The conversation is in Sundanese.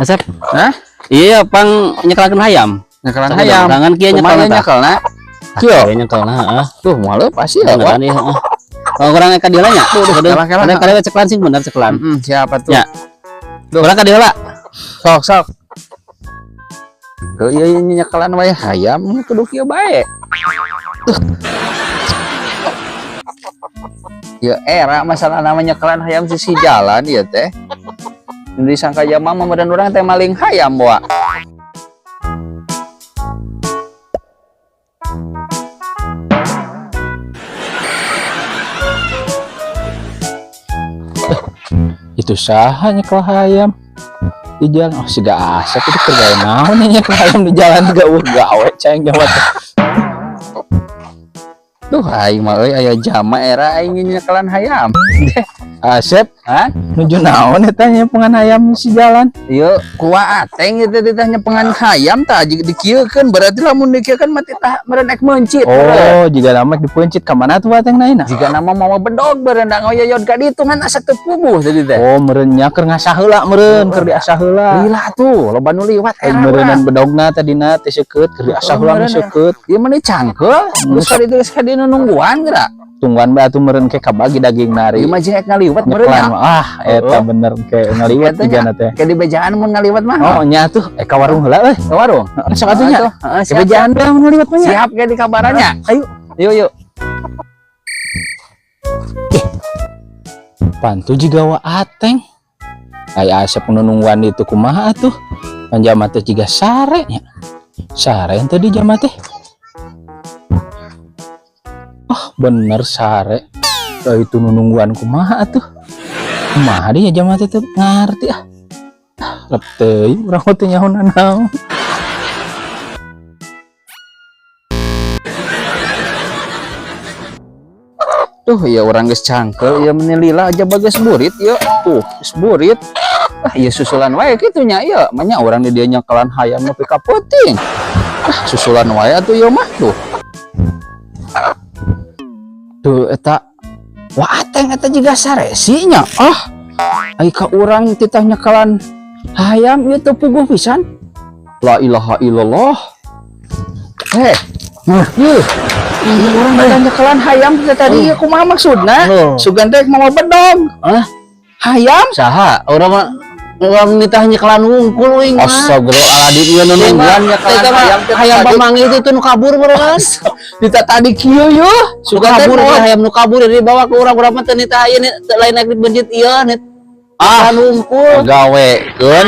Asep. Hah? Iya, pang nyekelakeun hayam. Nyekelan Sok hayam. Tangan kieu Kumaha nyekelna tah. nyekelna? Kieu. Kieu nyekelna, heeh. Tuh moal pasti ya, Beneran ieu, heeh. Oh, urang ka dieu nya. Duh, Aduh, kalah, kalah. Ada kada ceklan sing bener ceklan. Heeh, siapa tuh? Ya. Urang ka dieu heula. Sok, sok. Ke ieu nyekelan wae hayam kudu kieu bae. Tuh. Ya era masalah namanya nyekelan hayam sisi jalan ieu teh. Disangka jama mah meureun urang teh maling hayam bawa. Itu saha nyekel hayam di jalan. Oh, siga Asep itu keur gawe naon nya nyekel hayam di jalan gak eueuh gawe ceng jama teh. Duh aing mah euy aya jama era aing nyekelan hayam. Asep, Hah? Nuju naon eta nyepengan hayam si jalan? Ieu kuah ateng ieu teh teh nyepengan hayam tah dikieukeun berarti lamun dikieukeun mah teh meureun ek meuncit. Oh, jiga nama dipeuncit ka mana tuh ateng naina? Jika nama mawa bedog beureun da ngoyoyod ka ditu ngan asa teu puguh tadi teh. Oh, meureun nya keur ngasah heula meureun, keur diasah heula. Lila tuh loba nu liwat Eh, era meureunan bedogna tadina teh seukeut keur diasah heula mah Meureun, seukeut. Ieu mah cangkeul geus ka ditu geus ka dieu nungguan geura. Tungguan bae atuh meureun ke kabagi daging nari. Ieu mah jeung ek ngaliwat meureun Nyekelan ya. mah ah eta bener ke ngaliwet Eta nya. jigana teh. Ke di bejaan mun ngaliwat mah. Oh, nya tuh eh ka warung heula euy. Ke warung. Heeh, sok atuh nya. Heeh, Ke siap. bejaan bae mun ngaliwet mah nya. Siap ke di kabarannya. Ayo. Yuk yuk. Pantu jiga wa ateng. Aya Asep nu nungguan itu kumaha atuh? Panjama teh jiga sare nya. Sare teh di jama teh. Oh, bener sare. Tah itu nu nungguan kumaha atuh? Kumaha dia jama teh teu ngarti ah. Ah, lep teuing urang mah teu nyaho nanaon. Tuh ya orang geus cangkeul ieu meni lila aja bagas burit ieu. Tuh, geus burit. Ah, ieu susulan wae kitu nya ieu. Manya urang di dieu nyekelan hayam nepi ka peuting. Ah, susulan wae atuh ieu mah tuh. Tuh eta wah ateng eta jiga saresi nya. Ah, ai ka urang titah nyekelan hayam ieu teu puguh pisan. La ilaha illallah. Eh, ieu urang titah nyekelan hayam teh tadi ieu kumaha maksudna? Oh. Sugan teh mawa bedog. Hah? Hayam? Saha? Urang mah urang nitah nyekelan wungkul uing mah. Astagfirullahaladzim ieu nu nungguan nyekelan Eta mah hayam teh hayam tadi. pamanggih itu tuh nu kabur meureun. Dita tadi kieu yeuh. Nu Sugan teh kabur mawa teh hayam nu kabur jadi dibawa ke urang urang mah teu nitah ieu lain naik dibencit ieu nit. Ah, wungkul. gawekeun.